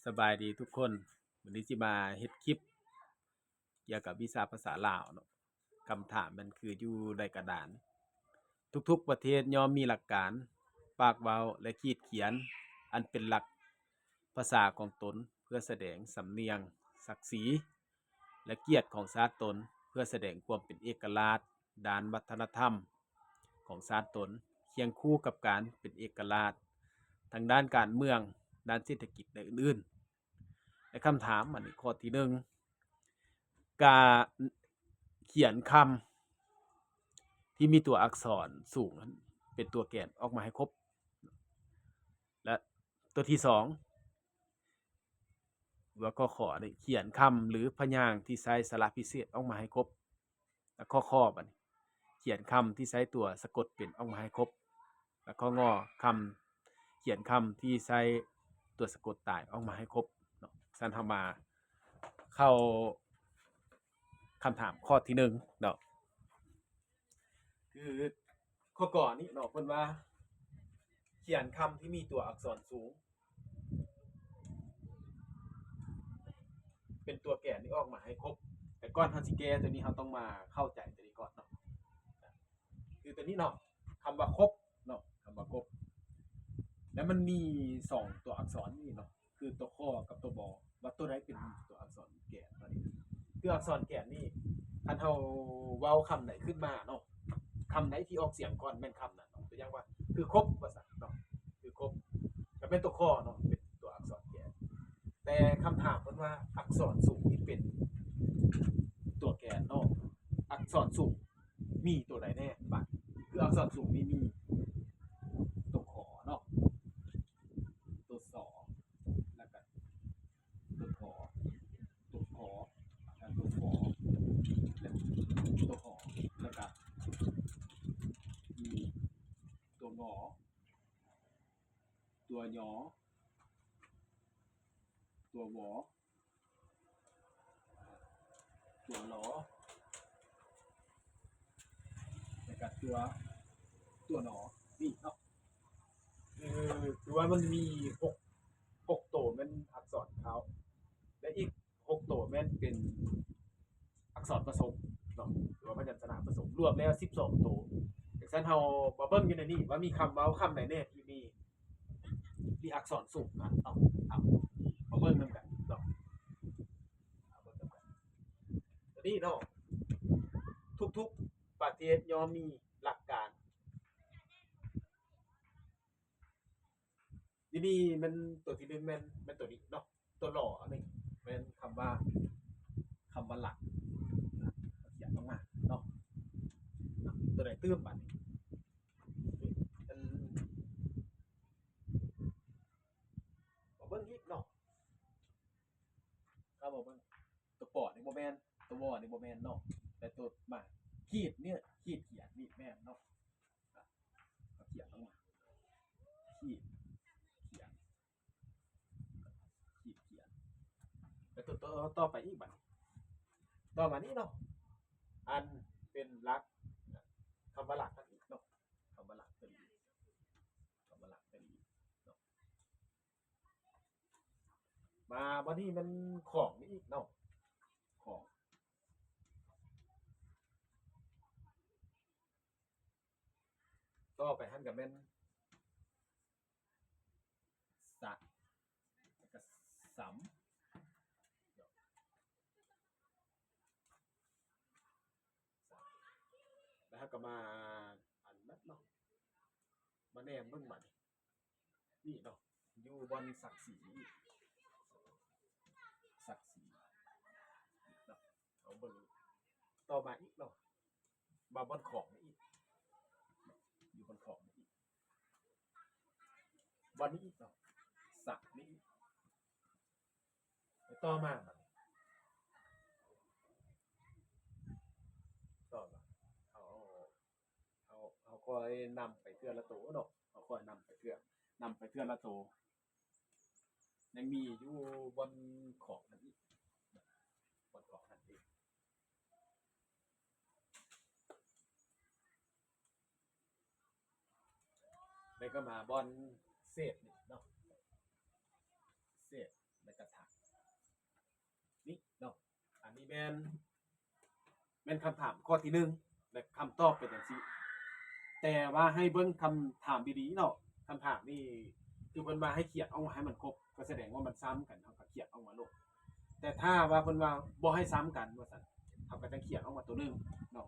ສະບາຍດີທຸກຄົນ, ມື້ນີ້ຊິມາເຮັດຄລິບກ່ຽວກັບວິຊາພາສາລາວເນາະ. ຄຳຖາມມັນຄືຢູ່ໃນກະດານ, ທຸກໆປະເທດຍ່ອມມີຫຼັກການ, ປາກເວົ້າ ແລະ ຂີດຂຽນ ອັນເປັນຫຼັກພາສາຂອງຕົນ ເພື່ອສະແດງສຳນຽງ, ສັກສີ ແລະ ກຽດຂອງຊາດຕົນ, ເພື່ອສະແດງຄວາມເປັນເອກະລາດດ້ານວັດທະນະທຳຂອງຊາດຕົນ, ຄຽງຄູ່ກັບການເປັນເອກະລາດທາງດ້ານການເມືອງ, ດ້ານເສດຖະກິດ ແລະ ອື່ນໆ. ແລະ ຄຳຖາມອັນນີ້ ຂໍ້ທີໜຶ່ງ ການຂຽນຄຳທີ່ມີຕົວອັກສອນສູງນັ້ນ ເປັນຕົວແກນອອກມາໃຫ້ຄົບ ແລະ ຕົວທີສອງ ຫຼືວ່າ ກຂ ນີ້ ຂຽນຄຳ ຫຼື ພະຍາງທີ່ໃຊ້ສະຫຼະພິເສດອອກມາໃຫ້ຄົບ ແລະ ຂໍ້ ຂໍ້ ບັດນີ້ ຂຽນຄຳທີ່ໃຊ້ຕົວສະກົດເປັນອອກມາໃຫ້ຄົບ ແລະ ຂໍ້ ງ ຄຳ ຂຽນຄຳທີ່ໃຊ້ຕົວສະກົດຕາຍອອກມາໃຫ້ຄົບເນາະ. ຊັ້ນເຮົາມາເຂົ້າຄຳຖາມຂໍ້ທີໜຶ່ງເນາະ. ຄືຂໍ້ ກ ນີ້ເນາະ ເພິ່ນວ່າ ຂຽນຄຳທີ່ມີຕົວອັກສອນສູງ ເປັນຕົວແກນນີ້ອອກມາໃຫ້ຄົບ. ແຕ່ກ່ອນເຮົາຊິແກ້ຕົວນີ້ ເຮົາຕ້ອງມາເຂົ້າໃຈຕົວນີ້ກ່ອນເນາະ. ຄືຕົວນີ້ເນາະ ຄຳວ່າຄົບເນາະ ຄຳວ່າຄົບ ແລ້ວມັນມີສອງຕົວອັກສອນນີ້ເນາະ ຄືຕົວ ຄ ກັບຕົວ ບ ວ່າຕົວໃດເປັນຕົວອັກສອນແກນ. ຕົວນີ້ຄືອັກສອນແກນນີ້ ຄັນເຮົາເວົ້າຄຳໃດຂຶ້ນມາເນາະ ຄຳໃດທີ່ອອກສຽງກ່ອນແມ່ນຄຳນັ້ນເນາະ. ຕົວຢ່າງວ່າ ຄືຄົບ ວ່າຊັ້ນເນາະ ຄືຄົບ ກໍແມ່ນຕົວ ຄ ເນາະ ເປັນຕົວອັກສອນແກນ. ແຕ່ຄຳຖາມເພິ່ນວ່າ ອັກສອນສູງນີ້ເປັນຕົວແກນເນາະ ອັກສອນສູງ ມີຕົວໃດແດ່ບາດ? ຄືອັກສອນສູງນີ້ມີຕົວ ຂ ເນາະ ຕົວ ສ ແລ້ວກະຕົວ ທ ຕົວ ຂ ແລ້ວຕົວ ຂ ແລ້ວຕົວ ຂ ແລ້ວກະມີຕົວ ງ ຕົວ ຍ ຕົວ ວ ຕົວ ລ ແລ້ວກະຕົວ ຕົວ ນ ນີ້ເນາະ. ເອີ ຄືວ່າມັນມີຫົກ ຫົກໂຕແມ່ນອັກສອນເຄົ້າ ແລະ ອີກຫົກໂຕແມ່ນເປັນອັກສອນປະສົມເນາະ ຫຼືວ່າພະຍັນຊະນະປະສົມ ລວມແລ້ວສິບສອງໂຕ. ຈັ່ງຊັ້ນເຮົາມາເບິ່ງຢູ່ໃນນີ້ວ່າມີຄຳເວົ້າຄຳໃດແດ່ທີ່ມີ ມີອັກສອນສູງນະເນາະ. ເອົາ ມາເບິ່ງນຳກັນເນາະ ມາເບິ່ງນຳກັນ. ຕົວນີ້ເນາະ ທຸກໆປະເທດຍ່ອມມີຫຼັກການ ນີ້ ນີ້ແມ່ນຕົວທີໜຶ່ງ ແມ່ນ ແມ່ນຕົວນີ້ເນາະ ຕົວ ລ ອັນນີ້ແມ່ນຄຳວ່າ ຄຳວ່າ ລະ ຂຽນອອກມາເນາະ. ຕົວໃດຕື່ມບາດນີ້ ອັນ ມາເບິ່ງອີກເນາະ ເຮົາມາເບິ່ງ ຕົວ ປ ນີ້ບໍ່ແມ່ນ ຕົວ ວ ນີ້ບໍ່ແມ່ນເນາະ ແຕ່ຕົວ ມາ ຂີດນີ້ ຂີດຂຽນນີ້ແມ່ນເນາະ. ອ່ະ ຂຽນອອກມາ ຂີດຂຽນ ຂີດຂຽນ ແລ້ວຕົວ ຕໍ່ ຕໍ່ໄປອີກບາດນີ້ ຕໍ່ມານີ້ເນາະ ອັນເປັນຫຼັກ ຄຳວ່າ ຫຼັກ ອັນນີ້ເນາະ ຄຳວ່າ ຫຼັກ ຕົວນີ້ ຄຳວ່າ ຫຼັກ ຕົວນີ້ເນາະ. ມາບັດນີ້ແມ່ນຂອງນີ້ອີກເນາະ ຂອງ ຕໍ່ໄປຫັ້ນກໍແມ່ນ ສະ ແລ້ວກໍ ສຳ ແລ້ວເຮົາກໍມາ ອັນນັ້ນເນາະ ມາແນມເບິ່ງບາດນີ້ ນີ້ເນາະ ຢູ່ບ່ອນສັກສີນີ້ ສັກສີເນາະ ເຮົາເບິ່ງຕໍ່ມາອີກເນາະ ມາບ່ອນຂອງນີ້ອີກ ຢູ່ບ່ອນຂອງນີ້ອີກ ບ່ອນນີ້ອີກເນາະ ສັກນີ້ອີກ ແລ້ວຕໍ່ມາບາດນີ້ ຕໍ່ມາ ເຮົາ ເຮົາ ເຮົາຄ່ອຍນຳໄປເທື່ອລະໂຕເນາະ ເຮົາຄ່ອຍນຳໄປເທື່ອ ນຳໄປເທື່ອລະໂຕ ຍັງມີຢູ່ບ່ອນຂອງນັ້ນອີກ ບ່ອນຂອງນັ້ນອີກ ແລ້ວກໍມາບ່ອນເສດນີ້ເນາະ ເສດ ແລ້ວ ແມ່ນ ແມ່ນຄຳຖາມຂໍ້ທີໜຶ່ງ ແລະ ຄຳຕອບເປັນຈັ່ງຊີ້. ແຕ່ວ່າໃຫ້ເບິ່ງຄຳຖາມດີໆເນາະ. ຄຳຖາມນີ້ຄືເພິ່ນວ່າໃຫ້ຂຽນອອກມາໃຫ້ມັນຄົບ ກໍສະແດງວ່າມັນຊ້ຳກັນ ເຮົາກໍຂຽນອອກມາໂລດ. ແຕ່ຖ້າວ່າເພິ່ນວ່າບໍ່ໃຫ້ຊ້ຳກັນວ່າຊັ້ນ ເຮົາກໍຈະຂຽນອອກມາໂຕໜຶ່ງເນາະ.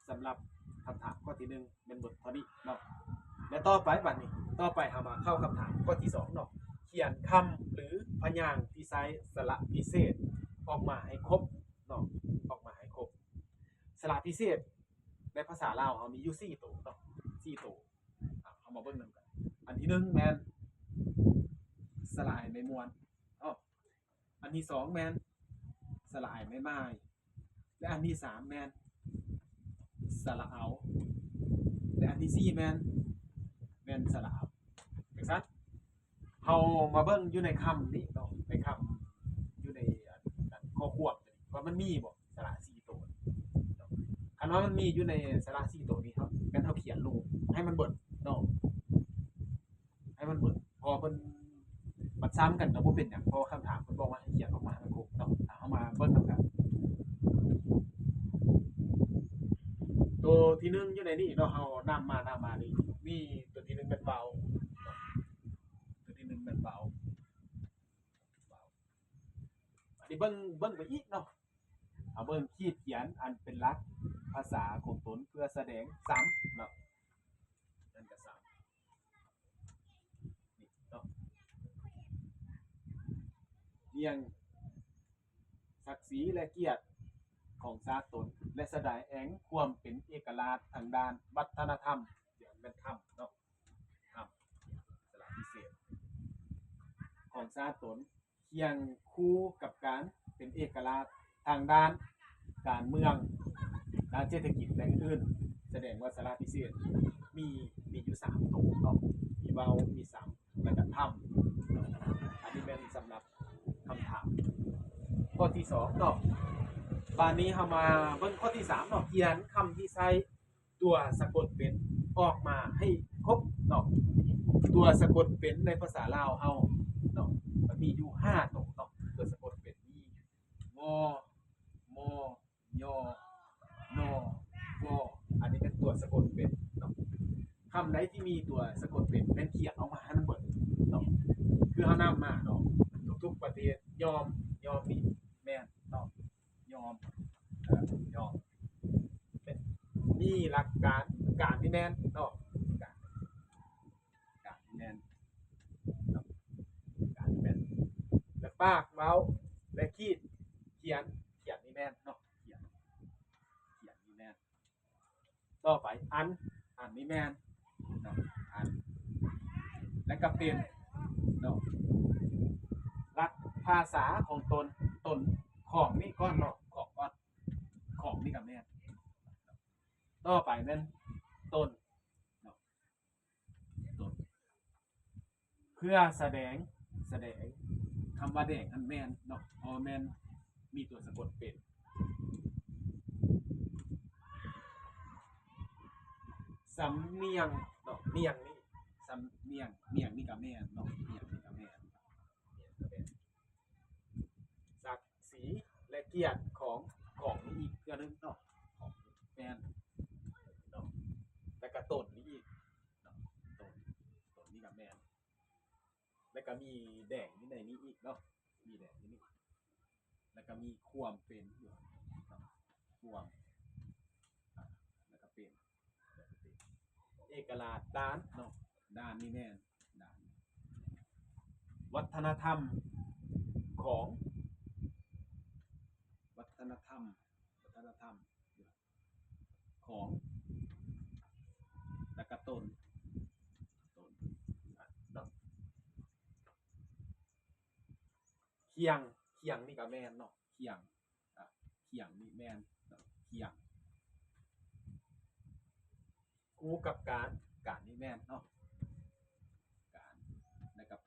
ສຳລັບຄຳຖາມຂໍ້ທີໜຶ່ງແມ່ນໝົດເທົ່ານີ້ເນາະ. ແລະ ຕໍ່ໄປບັດນີ້ ຕໍ່ໄປເຮົາມາເຂົ້າຄຳຖາມຂໍ້ທີສອງເນາະ. ຂຽນຄຳ ຫຼື ພະຍາງທີ່ໃຊ້ສະຫຼະພິເສດອອກມາໃຫ້ຄົບເນາະ, ອອກມາໃຫ້ຄົບ. ສະຫຼະພິເສດໃນພາສາລາວເຮົາມີຢູ່ສີ່ໂຕເນາະ, ສີ່ໂຕ. ອ່າ ເຮົາມາເບິ່ງນຳກັນ. ອັນທີໜຶ່ງແມ່ນສະຫຼະໄອໄມ້ມ່ວນເນາະ. ອັນທີສອງແມ່ນສະຫຼະໄອໄມ້ໝາຍ ແລະ ອັນທີສາມແມ່ນສະຫຼະເອົາ ແລະ ອັນທີສີ່ແມ່ນ ແມ່ນສະຫຼະອຳ. ຈັ່ງຊັ້ນ ເຮົາມາເບິ່ງຢູ່ໃນຄຳນີ້ເນາະ, ໃນຄຳ ຢູ່ໃນອັນ ອັນຂໍ້ຄວາມວ່າມັນມີບໍ່ ສະຫຼະສີ່ໂຕເນາະ. ຄັນວ່າມັນມີຢູ່ໃນສະຫຼະສີ່ໂຕນີ້ ເຮົາ ແມ່ນເຮົາຂຽນລົງໃຫ້ມັນເບິດເນາະ. ໃຫ້ມັນເບິດ ເພາະວ່າເພິ່ນ ມັນຊ້ຳກັນກໍບໍ່ເປັນຫຍັງ ເພາະວ່າຄຳຖາມເພິ່ນບອກວ່າໃຫ້ຂຽນອອກມາໃຫ້ມັນຄົບເນາະ. ເຮົາມາເບິ່ງນຳກັນ. ໂຕທີໜຶ່ງຢູ່ໃນນີ້ເນາະ, ເຮົານຳມາ ນຳມານີ້ ມີໂຕທີໜຶ່ງແມ່ນເວົ້າເນາະ, ໂຕທີໜຶ່ງແມ່ນເວົ້າ ເວົ້າ. ອັນນີ້ເບິ່ງ ເບິ່ງໄປອີກເນາະ, ເຮົາເບິ່ງຂີດຂຽນອັນເປັນຫຼັກພາສາຂອງຕົນເພື່ອສະແດງຊ້ຳເນາະ, ນັ້ນກໍຊ້ຳ. ນີ້ເນາະ ລຽງສັກສີ ແລະ ກຽດຂອງຊາດຕົນ ແລະ ສະແດງຄວາມເປັນເອກະລາດທາງດ້ານວັດທະນະທຳ, ແມ່ນທຳເນາະ, ທຳ ສະຫຼະພິເສດ ຂອງຊາດຕົນ ຄຽງຄູ່ກັບການເປັນເອກະລາດທາງດ້ານການເມືອງ, ດ້ານເສດຖະກິດ ແລະ ອື່ນໆ. ສະແດງວ່າສະຫຼະພິເສດມີ ມີຢູ່ສາມໂຕເນາະ, ມີເວົ້າ ມີຊ້ຳ ແລະ ກະທຳ. ອັນນີ້ແມ່ນສຳລັບຄຳຖາມຂໍ້ທີສອງເນາະ. ບາດນີ້ເຮົາມາເບິ່ງຂໍ້ທີສາມເນາະ, ຂຽນຄຳທີ່ໃຊ້ ຕົວສະກົດເປັນອອກມາໃຫ້ຄົບເນາະ. ຕົວສະກົດເປັນໃນພາສາລາວເຮົາເນາະ ມັນມີຢູ່ຫ້າໂຕເນາະ. ຕົວສະກົດເປັນມີ ງ, ມ, ຍ, ນ, ວ. ອັນນີ້ເປັນຕົວສະກົດເປັນເນາະ. ຄຳໃດທີ່ມີຕົວສະກົດເປັນແມ່ນຂຽນອອກມາໃຫ້ມັນເບິດເນາະ. ຄືເຮົານຳມາເນາະ ທຸກໆປະເທດ ຍອມ, ຍອມນີ້ແມ່ນເນາະ. ຍອມ, ເອີ ຍອມ. ມີຫຼັກການ, ການນີ້ແມ່ນເນາະ, ການ, ການນີ້ແມ່ນເນາະ, ການນີ້ແມ່ນ. ແລະ ປາກເວົ້າ ແລະ ຂີດຂຽນ, ຂຽນນີ້ແມ່ນເນາະ, ຂຽນ, ຂຽນນີ້ແມ່ນ. ຕໍ່ໄປ ອັນ, ອັນນີ້ແມ່ນເນາະ, ອັນ ແລະກະເປັນເນາະ. ຫຼັກພາສາຂອງຕົນ, ຕົນ, ຂອງນີ້ກ່ອນເນາະ, ຂອງກ່ອນ, ຂອງນີ້ກະແມ່ນ. ຕໍ່ໄປແມ່ນຕົນເນາະ, ຕົນ. ເພື່ອສະແດງ, ສະແດງ, ຄຳວ່າແດງຫັ້ນແມ່ນເນາະ, ເພາະວ່າແມ່ນມີຕົວສະກົດເປັນ. ສຳນຽງເນາະ, ນຽງນີ້, ສຳນຽງ, ນຽງນີ້ກະແມ່ນເນາະ, ນຽງນີ້ກະແມ່ນ, ນຽງກະແມ່ນ. ສັກສີ ແລະ ກຽດຂອງ, ຂອງນີ້ອີກເທື່ອໜຶ່ງເນາະ, ຂອງແມ່ນເນາະ, ແລະກະຕົນນີ້ອີກເນາະ, ຕົນ, ຕົນນີ້ກະແມ່ນ. ແລ້ວກໍມີແດງຢູ່ໃນນີ້ອີກເນາະ, ມີແດງຢູ່ນີ້ ແລ້ວກໍມີຄວາມເປັນຢູ່ເນາະ, ຄວາມ ອ່າ ແລ້ວກໍເປັນ, ເປັນເອກະລາດດ້ານເນາະ, ດ້ານນີ້ແມ່ນ ດ້ານ ວັດທະນະທຳຂອງ ວັດທະນະທຳ, ວັດທະນະທຳ ຂອງ ແລ້ວກະຕົນ, ຕົນ ອ່ະ ເນາະ. ຄຽງ, ຄຽງນີ້ກະແມ່ນເນາະ, ຄຽງ, ອ່ະ ຄຽງນີ້ແມ່ນເນາະ, ຄຽງ. ຄູ່ກັບການ, ການນີ້ແມ່ນເນາະ, ການ ແລ້ວກະ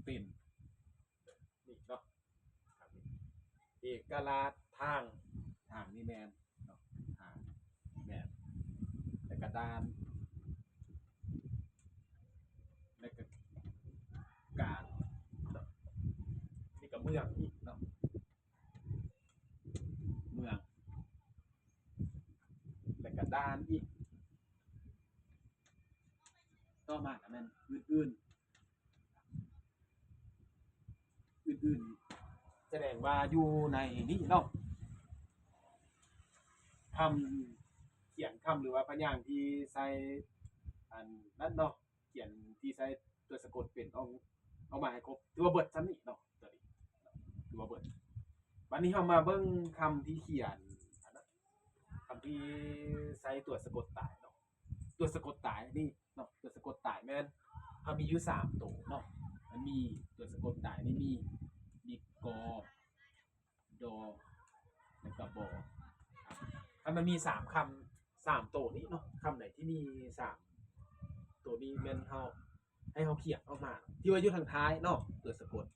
ເປັນ. ນີ້ເນາະ, ເອກະລາດທາງ, ທາງນີ້ແມ່ນເນາະ, ທາງແມ່ນ, ແລ້ວກະດ້ານ, ແລ້ວກະການເນາະ, ນີ້ກະເມືອງອີກເນາະ. ອື່ນໆ ອື່ນໆ ສະແດງວ່າຢູ່ໃນນີ້ເນາະ ຄຳ ຂຽນຄຳ ຫຼືວ່າພະຍາງທີ່ໃສ່ອັນນັ້ນເນາະ ຂຽນທີ່ໃສ່ຕົວສະກົດເປັນ ອອກ ອອກມາໃຫ້ຄົບ ຖືວ່າເບິດສ່ຳນີ້ເນາະ ຕົວນີ້ຖືວ່າເບິດ. ບັດນີ້ເຮົາມາເບິ່ງຄຳທີ່ຂຽນອັນນັ້ນ ຄຳທີ່ໃຊ້ຕົວສະກົດຕາຍເນາະ ຕົວສະກົດຕາຍນີ້ເນາະ ຕົວສະກົດຕາຍແມ່ນເຮົາມີຢູ່ສາມໂຕເນາະ ມັນມີຕົວສະກົດຕາຍນີ້ມີ ມີ ກ ດ ແລ້ວກໍ ບ. ຄັນມັນມີສາມຄຳ ສາມໂຕນີ້ເນາະ ຄຳໃດທີ່ມີສາມໂຕນີ້ແມ່ນເຮົາ ໃຫ້ເຮົາຂຽນອອກມາ ທີ່ວ່າຢູ່ທາງທ້າຍເນາະ ຕົວສະກົດ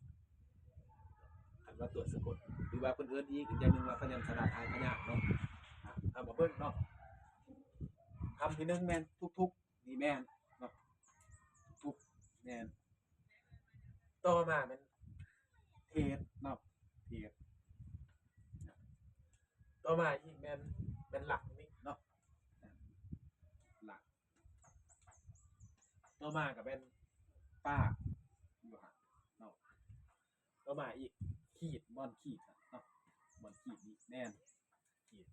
ຄັນວ່າຕົວສະກົດ ຫຼືວ່າເພິ່ນເອີ້ນອີກ ອີກຢ່າງໜຶ່ງວ່າພະຍັນຊະນະທ້າຍພະຍາງເນາະ. ອາ ເຮົາມາເບິ່ງເນາະ ຄຳທີໜຶ່ງແມ່ນ ທຸກໆ ນີ້ແມ່ນເນາະ ທຸກແມ່ນ ຕໍ່ມາແມ່ນ ເທດເນາະ ເທດ ຕໍ່ມາອີກແມ່ນ ແມ່ນຫຼັກນີ້ເນາະ ຫຼັກ ຕໍ່ມາກໍແມ່ນປາກ ຢູ່ຫັ້ນເນາະ ຕໍ່ມາອີກຂີດ ບ່ອນຂີດເນາະ ບ່ອນຂີດນີ້ແມ່ນຂີດ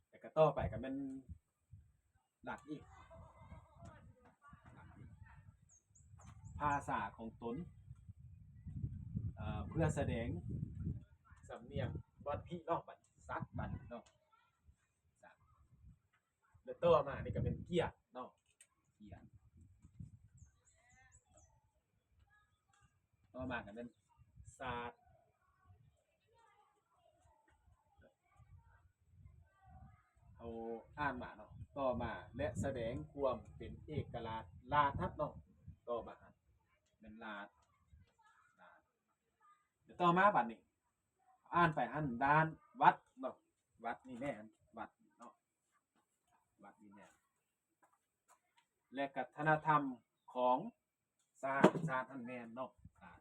ແລ້ວກໍຕໍ່ໄປກໍແມ່ນຫຼັກອີກ ຫຼັກອີກ ພາສາຂອງຕົນ ເອີ ເພື່ອສະແດງສຳນຽງ ບ່ອນພີເນາະ ບັດສັດ ບັດເນາະ ສັດ ແລ້ວຕໍ່ມານີ້ກໍແມ່ນກຽດເນາະ ກຽດ ຕໍ່ມາກໍແມ່ນສາດ ເຮົາອ່ານມາເນາະ ຕໍ່ມາ ແລະ ສະແດງຄວາມເປັນເອກະລາດ ລາດຫັ້ນເນາະ ຕໍ່ມາຫັ້ນແມ່ນລາດ ລາດ ແລ້ວຕໍ່ມາບັດນີ້ ອ່ານໄປຫັ້ນ ດ້ານວັດເນາະ ວັດນີ້ແມ່ນ ວັດເນາະ ວັດນີ້ແມ່ນ ແລະ ກະວັດທະນະທຳຂອງຊາດ ຊາດຫັ້ນແມ່ນເນາະ ຊາດ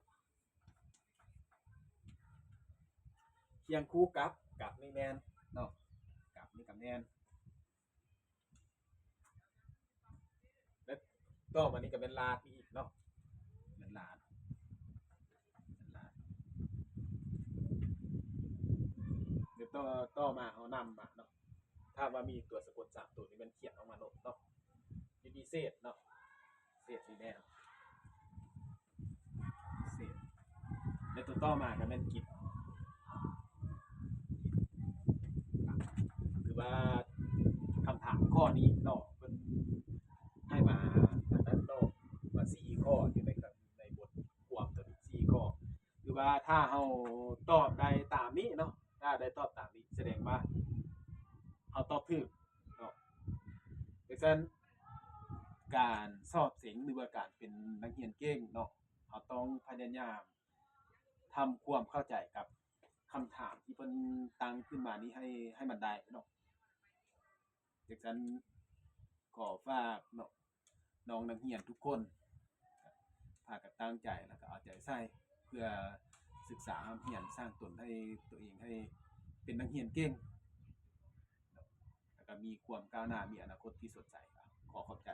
ຄຽງຄູ່ກັບ ກັບນີ້ແມ່ນເນາະ ກັບນີ້ກໍແມ່ນ ແລະ ຕໍ່ມານີ້ກໍແມ່ນລາດນີ້ອີກເນາະ ແມ່ນລາດ ແມ່ນລາດ ແລ້ວຕໍ່ ຕໍ່ມາເຮົານຳມາເນາະ ຖ້າວ່າມີຕົວສະກົດສາມຕົວນີ້ແມ່ນຂຽນອອກມາໂລດເນາະ ຢູ່ທີ່ເສດເນາະ ເສດນີ້ແມ່ນ ເສດ ແລະ ຕົວຕໍ່ມາກໍແມ່ນກິດ ຖືວ່າຄຳຖາມຂໍ້ນີ້ເນາະ ເພິ່ນໃຫ້ມາອັນນັ້ນເນາະ ວ່າສີ່ຂໍ້ ຢູ່ໃນ ໃນບົດຄວາມຕົວນີ້ສີ່ຂໍ້ ຄືວ່າຖ້າເຮົາຕອບໄດ້ຕາມນີ້ເນາະ ຖ້າໄດ້ຕອບຕາມນີ້ ສະແດງວ່າເຮົາຕອບຖືກເນາະ. ຈັ່ງຊັ້ນ ການສອບເສັງ ຫຼືວ່າການເປັນນັກຮຽນເກັ່ງເນາະ ເຮົາຕ້ອງພະຍາຍາມທຳຄວາມເຂົ້າໃຈກັບຄຳຖາມທີ່ເພິ່ນຕັ້ງຂຶ້ນມານີ້ໃຫ້ ໃຫ້ມັນໄດ້ເນາະ. ຈັ່ງຊັ້ນ ຂໍຝາກເນາະ ນ້ອງນັກຮຽນທຸກຄົນ ພາກັນຕັ້ງໃຈ ແລ້ວກໍເອົາໃຈໃສ່ ເພື່ອສຶກສາຮ່ຳຮຽນ ສ້າງຕົນໃຫ້ຕົວເອງໃຫ້ເປັນນັກຮຽນເກັ່ງ ແລ້ວກໍມີຄວາມກ້າວໜ້າ ມີອະນາຄົດທີ່ສົດໃສ. ຂໍຂອບໃຈ.